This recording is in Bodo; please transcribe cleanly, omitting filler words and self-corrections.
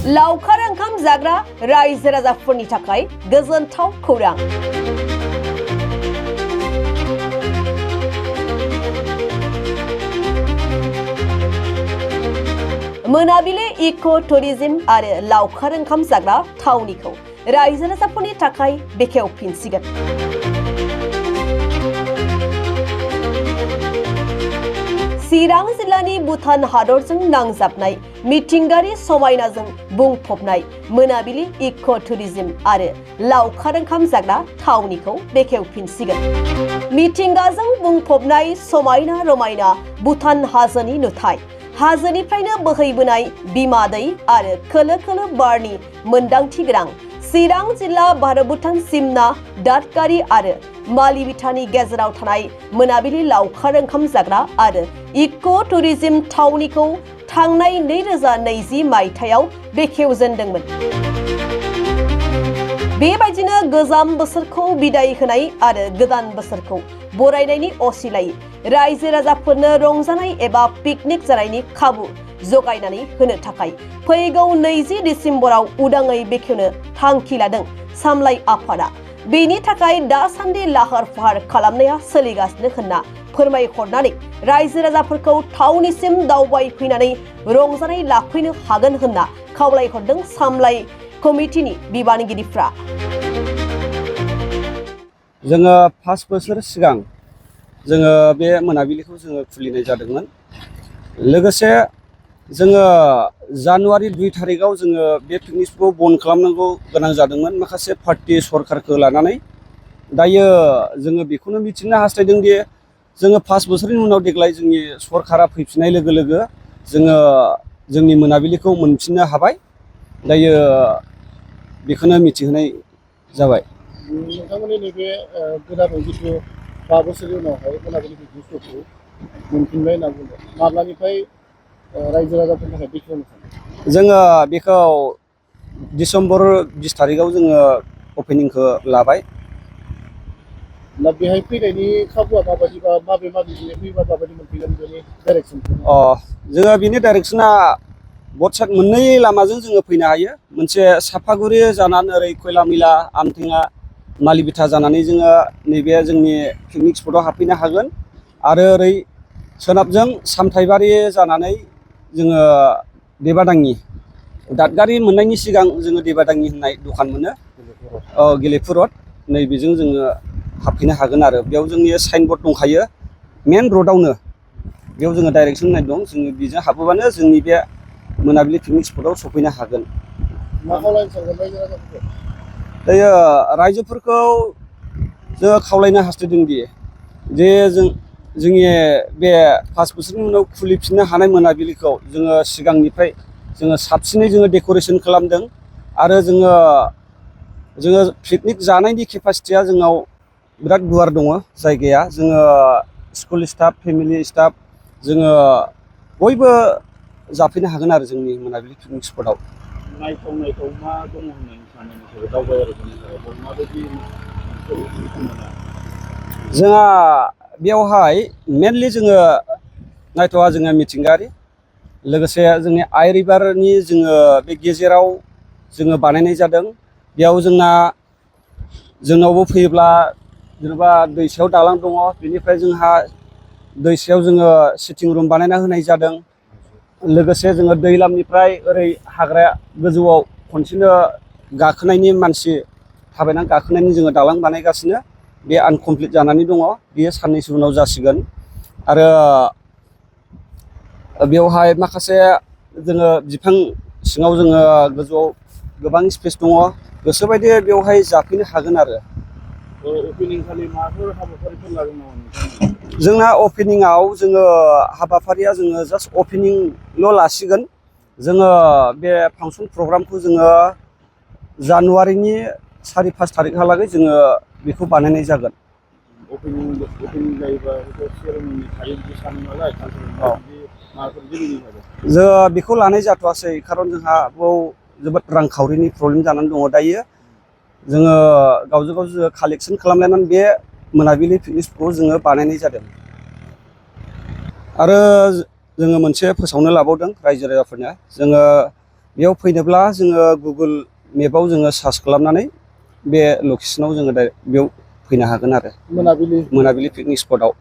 लावखार ओंखाम जाग्रा रायजो राजाफोरनि थाखाय गोजोनथाव खौरां। मोनाबिलि इक' टुरिज्म आरो लावखार ओंखाम जाग्रा थावनिखौ रायजो राजाफोरनि थाखाय बेखेवफिनसिगोन। चिरां जिल्लानि भुटान हादरजों नांजाबनाय मिथिंगायारि समायनाजों बुंफबनाय मोनाबिलि इक' टुरिज्म आरो लावखार ओंखाम जाग्रा थावनिखौ बेखेवफिनसिगोन। मिथिंगाजों बुंफबनाय समायना रमायना भुटान हाजोनि नुथाय, हाजोनिफ्रायनो बोहैबोनाय बिमा दै आरो खोलो खोलो बारनि मोनदांथि गोनां चिरां जिल्ला भारत भुटान सिमना दादगारि आरो मालिबिटानि गेजेराव थानाय मोनाबिलि लावखार ओंखाम जाग्रा आरो इक' टुरिज्म थावनिखौ थांनाय 2020 मायथाइयाव बेखेवजेनदोंमोन। बेबायदिनो गोजाम बोसोरखौ बिदाय होनाय आरो गोदान बोसोरखौ बरायनायनि असिलायै रायजो राजाफोरनो रंजानाय एबा पिकनिक जानायनि खाबु जगायनानै होनो थाखाय फैगौ 20 डिसेम्बराव उदाङै बेखेवनो थांखि लादों सामलाय आफादा। बेनि थाखाय दासान्दि लाहार फाहार खालामनाया सोलिगासिनो होनना फोरमायहरनानै रायजो राजाफोरखौ थावनिसिम दावबायफैनानै रंजानाय लाफैनो हागोन होनना खावलायहरदों सामलाय कमिटिनि बिबानगिरिफ्रा। जोङो 5 बोसोर सिगां जोङो बे मोनाबिलिखौ जोङो खुलिनाय जादोंमोन। लोगोसे जोङो जानुवारि 2 थारिखआव जोङो बे पिकनिकखौ बन्द खालामनांगौ गोनां जादोंमोन माखासे पार्टी सरकारखौ लानानै। दायो जोङो बेखौनो मिथिनो हास्थायदों दि जोङो 5 बोसोरनि उनाव देग्लाय जोंनि सरकारा फैफिननाय लोगो लोगो जोङो जोंनि मोनाबिलिखौ मोनफिननो हाबाय। दायो बेखौनो मिथिहोनाय जाबाय। नोंथांमोननि नैबे गोदानै जिथु 5 बोसोरनि उनावहाय मोनाबिलि पिकनिकफोरखौ मोनफिनबाय होनना बुंदों, माब्लानिफ्राय रायजो राजाफोरनि थाखाय बेखेवनो सानो? जोङो बेखौ डिसेम्बर 20 थारिखआव जोङो अपेनिंखौ लाबाय। दा बेहाय फैनायनि खाबुआ माबायदि बा माबे फैबा माबायदि मोनफैगोन बेनि डाइरेक्सनखौ? जोङो बिनि डाइरेक्सना बटसाइड मोननै लामाजों जोङो फैनो हायो। मोनसे सापागुरि जानानै ओरै खयलामैला आमथेङा मालिबिटा जानानै जोङो नैबे जोंनि पिकनिक स्पटआव हाबफैनो हागोन। आरो ओरै सोनाबजों सामथाइबारि जानानै जोङो देबादांनि दादगारि मोननायनि सिगां जोङो देबादांनि होननाय दखान मोनो, गेलेफु रड, नैबेजों जोङो हाबफैनो हागोन। आरो बेयाव जोंनि साइनबर्ड दंखायो मेन रडआवनो, बेयाव जोङो डाइरेक्सन होननाय दं। जोङो बेजों हाबोबानो जोंनि बे मोनाबिलि पिकनिक स्पटआव सफैनो हागोन। मा खावलायनो सानगोन रायजो राजाफोरखौ? दायो रायजोफोरखौ जोङो खावलायनो हास्थायदों दि जे जोंनि बे 5 बोसोरनि उनाव खुलिफिननो हानाय मोनाबिलिखौ जोङो सिगांनिफ्राय जोङो साबसिनै जोङो डेक'रेसन खालामदों। आरो जोङो पिकनिक जानायनि केपासिटिया जोंनाव बिराद गुवार दङ जायगाया। जोङो स्कुल स्टाफ, फेमिलि स्टाफ जोङो बयबो जाफैनो हागोन आरो जोंनि मोनाबिलि पिकनिक स्पटआव। नायथाव मा दङ होननानै सानो नोंसोरो दावबायारिफोरनि थाखाय माबायदि? जोंहा बेवहाय मेनलि जोङो नायथावा जोङो मिथिंगायारि, लोगोसे जोंनि आइ रिभारनि जोङो बे गेजेराव जोङो बानायनाय जादों। बेयाव जोंनावबो फैयोब्ला जेनेबा दैसायाव दालां दङ, बेनिफ्राय जोंहा दैसायाव जोङो सिटिं रुम बानायना होनाय जादों। लोगोसे जोङो दैलामनिफ्राय ओरै हाग्राया गोजौआव खनसेनो गाखोनायनि मानसि थाबायनानै गाखोनायनि जोङो दालां बानायगासिनो। बे आनकमप्लिट जानानै दङ, बेयो साननैसो उनाव जासिगोन। आरो बेवहाय माखासे जोङो बिफां सिङाव जोङो गोजौआव गोबां स्पेस दङ, गोसोबायदि बेवहाय जाफैनो हागोन। आरो अपेनिं खालि माबाफोर हाबाफारिफोर लागोन नामा नोंथांमोना? जोंना अपेनिंआव जोङो हाबाफारिया जोङो जास्ट अपेनिंल' लासिगोन। जोङो बे फांसन प्रग्रामखौ जोङो जानुवारिनि 4-5 थारिखहालागै जोङो बेखौ बानायनाय जागोन। अपेनिं जायोबा सेरेमनि थायो बिदि सानो नालाय, जों बेखौ लानाय जाथ'वासै, खारन जोंहा बेयाव जोबोद रांखावरिनि प्रब्लेम जानानै दङ दायो। जोङो गावजों गाव जोङो कालेक्सन खालामलायनानै बे मोनाबिलि पिकनिक स्पटखौ जोङो बानायनाय जादों। आरो जोङो मोनसे फोसावनो लाबावदों रायजो राजाफोरनो। जोङो बेयाव फैनोब्ला जोङो गुगोल मेपाव जोङो सार्च खालामनानै बे लकेसनाव जोङो बेयाव फैनो हागोन आरो मोनाबिलि मोनाबिलि पिकनिक स्पटआव